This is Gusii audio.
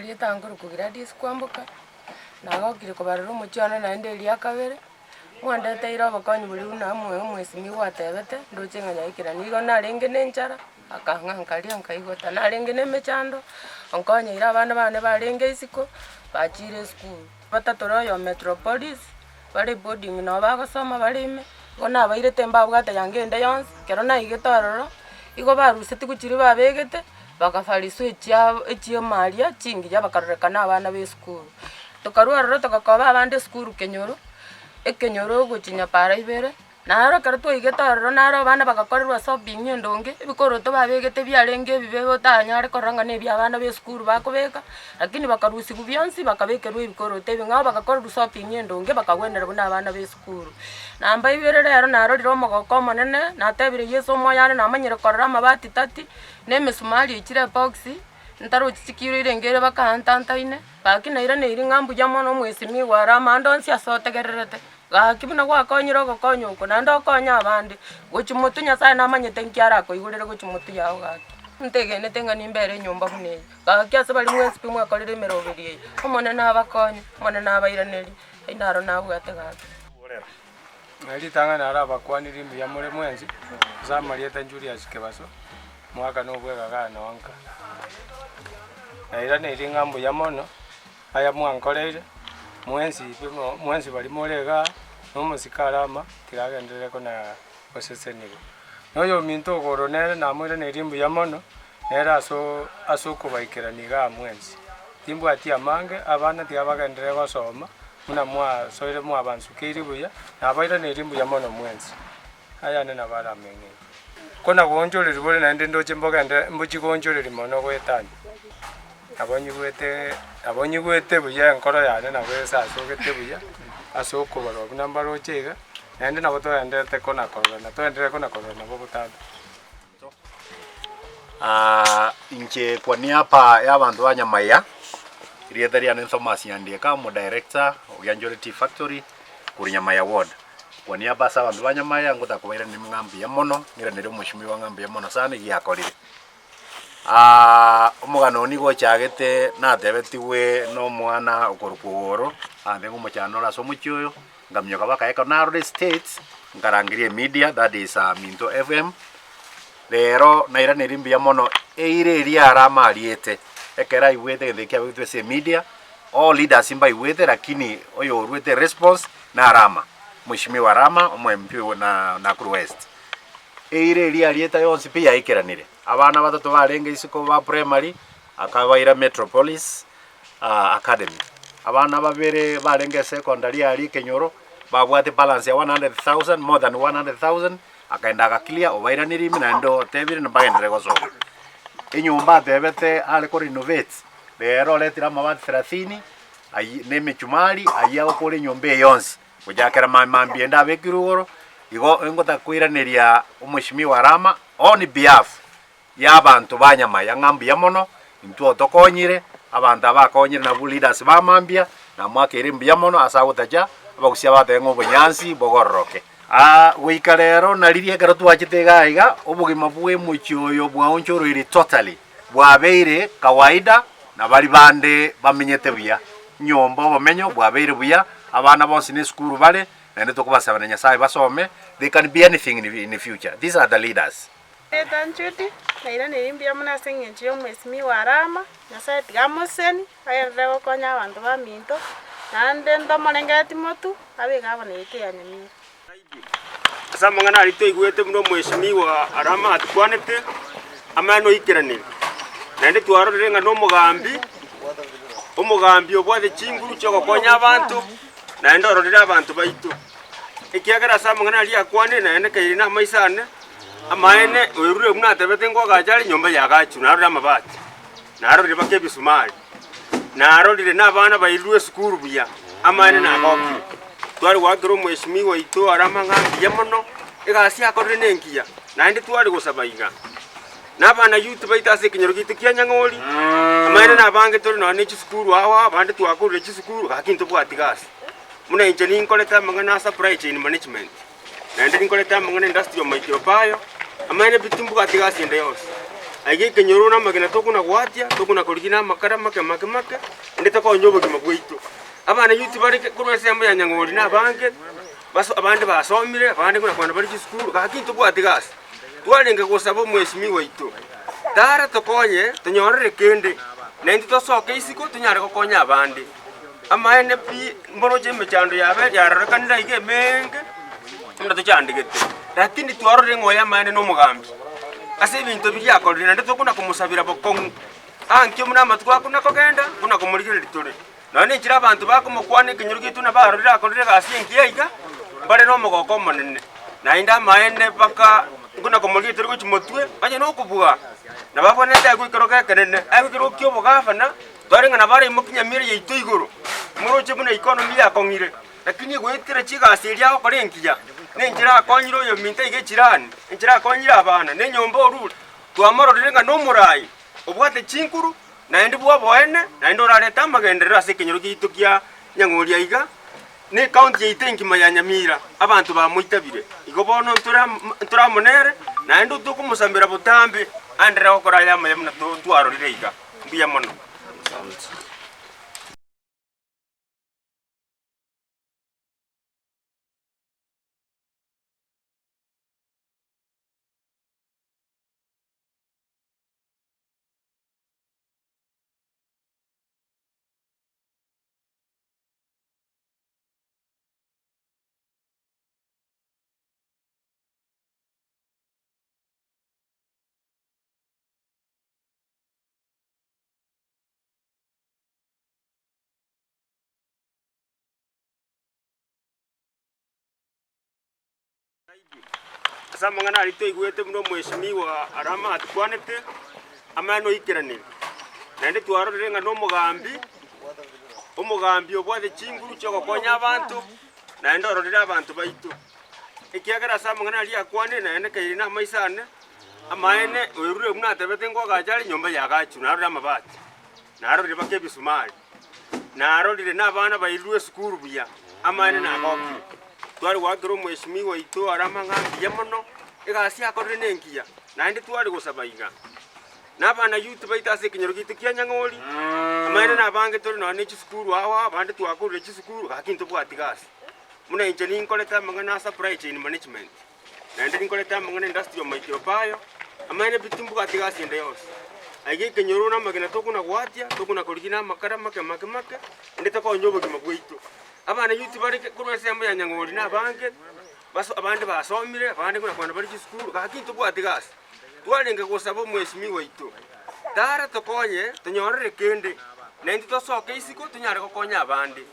Amarieta nkorokwa Gladys Kwamboka, nagokire kobarora omochie one naende eria kabere, mwandeteire obokonyi boria buna omoyo omwesimia gwatebete, ndoche ng'a nyaikera nigo narenge na enchara, akang'a nkaria nkaigota, narenge na emechando, onkonyeire abana bane barenge isiko, bachire esukuru. Batatore oyo Metropolis, bare boarding nabo bagosoma bare ime, igo nabairete mbabwate yanga ende yonsi, ekero naigete ororo, igo barusetigwe chiria babegete, bakafariswa echiabo echioma aria chingiya bakarorekana abana ba esukuru. Tokarwa ororo togakoba abande esukuru kenyoro, ekenyoro gochia nyapara ibere, Naro ekero twaigete ororo naro abana bagakorerwa shopping endonge, ebikoroto babegete biarenge ebibe otanyare korora ng'a na ebia abana ba esukuru bakobeka, lakini bakarusiwa bionsi bakabekerwa ebikoroto ebing'ao bagakorerwa shopping endonge bakagwenera buna abana ba esukuru. Namba ibere rero narorire omogoko omonene, natebire Yeso omoyo one namanyire korora amabati tati, na emesumari echire ebox, ntarochi chikiro irenge ere bakaantantaine, gaki nairaneiri ng'a mbuya mono omwesimigwa ore amande onsi ase otegererete. Gaki buna gwakonyire ogokonya oko, naende okonye abande, gochia motwe Nyasae namanyete nki arakoigorere gochia motwe yao gaki. Ntegenete ng'a nimbere enyomba buna eye, gaki ase baria mwensi pi mwakorire emeroberi eye, Omonene abakonye, Omonene abairanerie, ayio naro nabwate gaki. Ritang'ani narabakwanirie mbuya more mwensi, ase amarieta Julius Kebaso, omogaka nobwegagaa nonka. Nairaneiri ng'a mbuya mono. Aya mwankoreire, mwensi pi mwensi baria more igaa, na omosike are ama, tiga agenderere kona gosesenigwa. Na oyominto ogo nere namoiranerie mbuya mono, nere aso ase okobaikerania igaa mwensi. Timbwati amange, abana tiga bagenderere gosoma, buna mwasoire mwabansukeiri buya, nabairanerie mbuya mono mwensi. Ayane nabo arameng'e. Ko nagoonchoreria bore naende ndoche mbogende mbochie goonchoreria mono goetania. Nabo nyigwete nabo nyigwete buya enkoro yane nabo esasogete buya ase okobarwa buna mbaroche iga, naende nabo togendererete kona kororana togenderere kona kororana nabo botambe. Inche kwa niaba ya abanto ba Nyamaiya, erieta riane Thomas Nyandieka, omodirector o Gianjore Tea Factory korwa Nyamaiya Ward. Kwa niaba ase abanto ba Nyamaiya ngotaka kobairaneria ng'a mbuya mono, ng'iranere omweshimiwa ng'a mbuya mono sana egiakorire. Omogano one nigo ochagete natebetigwe na omwana okorokwa Ogoro, ande ng'omochando ore ase omochie oyo, nkaminyoka baka ekero narure States, nkarangeria emedia that is Minto FM, rero nairaneria mbuya mono eira eria arama ariete, ekero aigwete egento ekio kiabegetwe ase emedia, all leaders mbaigwete lakini oyo oruete response na Arama, mweshimiwa Arama omo MP na Nakuru West. Eira eria arieta yonsi pi yaikeranire, abana batato barenge isiko ba primary, akabaira Metropolis Academy. Abana babere barenge secondary aria ekenyoro, babwate balance ya 100,000, more than 100,000, akaenda aga clear obairaneria ime naende otebire mbagenderere gosoma. Enyomba atebete are ko renovate, rero oretire amabati thelathini, ayio na emechumari, ayio agokora enyomba eye yonsi. Gochakera mambia ende abekirwe igoro, igo ngotaka koiraneria omweshimiwa Arama on behalf ya abanto ba Nyamaya ng'a mbuya mono, intwe otokonyire, abanto aba bakonyire nabwo leaders ba mambia, namoakeire mbuya mono ase agotacha abagusia batebe ng'a obonyansi bogororoke. Goika rero nariria ekero twachete igaa iga, obogima bwa emochie oyo bwaonchoroire totally, bwabeire kawaida na baria bande bamenyete buya. Nyomba obomenyo bwabeire buya, abana bonsi ne esukuru bare, naende tokobasaba na Nyasaye basome, they can be anything in future, these are the leaders. Erieta Judy, nairaneiri mbuya mono ase eng'encho y'omwesimigwa Arama, Nyasaye tiga amosesenie, agenderere gokonya abanto baminto, naende ntomorengereti motu, abe iga abana yaito ya Nyamira. Ase amang'ana aria twaigwete buna omwesimigwa Arama atukwanete, amang'ana oikeranire. Naende twarorire ng'a nomogambi, omogambi obwate chinguru chi'ogokonya abanto, naende ororire abanto baito. Ekiagera ase amang'ana aria akwanire naende kaire namaiso ane, amaene, oyorure buna atebete ngoagacha are enyomba eye agaachwe, narorire amabati, narorire mpaka ebisumari, narorire na abana bairirwe esukuru buya, amaene nagokire. Tware goakera omweshimiwa oito are amang'ana mbuya mono, egasi akorire nengiya, naende tware gosaba iga, na abana youth baito ase ekenyoro giaito kia Nyang'ori, amaene nabange tore nonye ne chisukuru ao ao, abande twakorire chisukuru, gaki ntobwati gasi. Buna inche ninkorete amang'ana a supply chain management, naende ninkorete amang'ana industrial microbiology, amaene pi timbwati gasi ende yonsi. Aiga ekenyoro na amagena tokona goatia, tokona korigia na amakara make make make, ende tokonye obogima bwaito. Abana youth bare korwa ensemo ya Nyang'ori na abange, baso abande basomire, abande buna kogenda bare chisukuru, gaki ntobwati gasi. Twarenge gosaba omweshimiwa oito, tara tokonye tonyorere kende, naintwe tosoke isiko tonyare gokonya abande. Amaene pi, mboroche emechando yabe yarorekanire aiga emeenge, buna tochandegete, lakini twarorire ng'a oyo amaene na omogambi, ase ebinto biria akorire naende tokona komosabera bokong'u. Ankio buna amatuko akona kogenda, buna komorigereria tore. Nonya nenchera abanto bakomokwana ekenyoro giaito buna barorire akorire egasi engiya iga, mbare nomogoko omonene. Naende amaene baka buna komorigereria tore gochia motwe, onye nokobua, nabo abwenerete aegwe ekerogo ekenene, aegwe ekerogo kia obogavana, Tware ng'a nabo araimokie nyamira yaito igoro, moroche buna economy yakong'ire, lakini egoetera chigasi eria agokora engiya, na enchera akonyire oyominto aiga echirani, enchera akonyire abana, na enyomba orure, twamororire ng'a nomorai obwate chinkuru, naende bw'oboene, naende orarete amagenderero ase ekenyoro giaito kia Nyang'ori aiga, na ecounty yaito engima ya Nyamira, abanto bamoitabire. Igo bono ntore amo ntore amo nere, naende tokomosamera botambe, aenderere gokora aya amaya buna twarorire iga. Mbuya mono. Ase amang'ana aria twaigwete buna omweshimiwa Arama atukwanete, amang'ana oikeranire. Naende twarorire ng'a nomogambi, omogambi obwate chinguru chiogokonya abanto, naende ororire abanto baito. Ekiagera ase amang'ana aria akwanire naende kaire namaiso ane, amaene oerure buna atebete ngoagacha are enyomba yaagachwe, narorire amabati, narorire mpaka ebisumari. Narorire nabana bairirwe esukuru buya, amaene nagokire. Tware goakera omweshimiwa oito are amang'ana mbuya mono, egasi akorire nengiya, naende tware gosaba iga. Nabana youth baito ase ekenyoro giaito kia Nyang'ori, amaene nabange tore nonya ne chisukuru ao ao, abande twakorire chisukuru gaki ntobwati gasi. Buna inche ninkorete amang'ana a supply chain management. Naende ninkorete amang'ana industrial microbial, amaene pi timbwati gasi ende yonsi. Aiga ekenyoro na amagena tokona goatia, tokona korigia na amakara make make make, ende tokonye obogima bwaito. Abana youth bare korwa ensemo ya Nyang'ori na abange, baso abande basomire, abande buna kogenda bare chisukuru, gaki ntobwati gasi. Twarenge gosaba omweshimiwa oito, tara tokonye, tonyorere kende, naintwe tosoke isiko tonyare gokonya abande.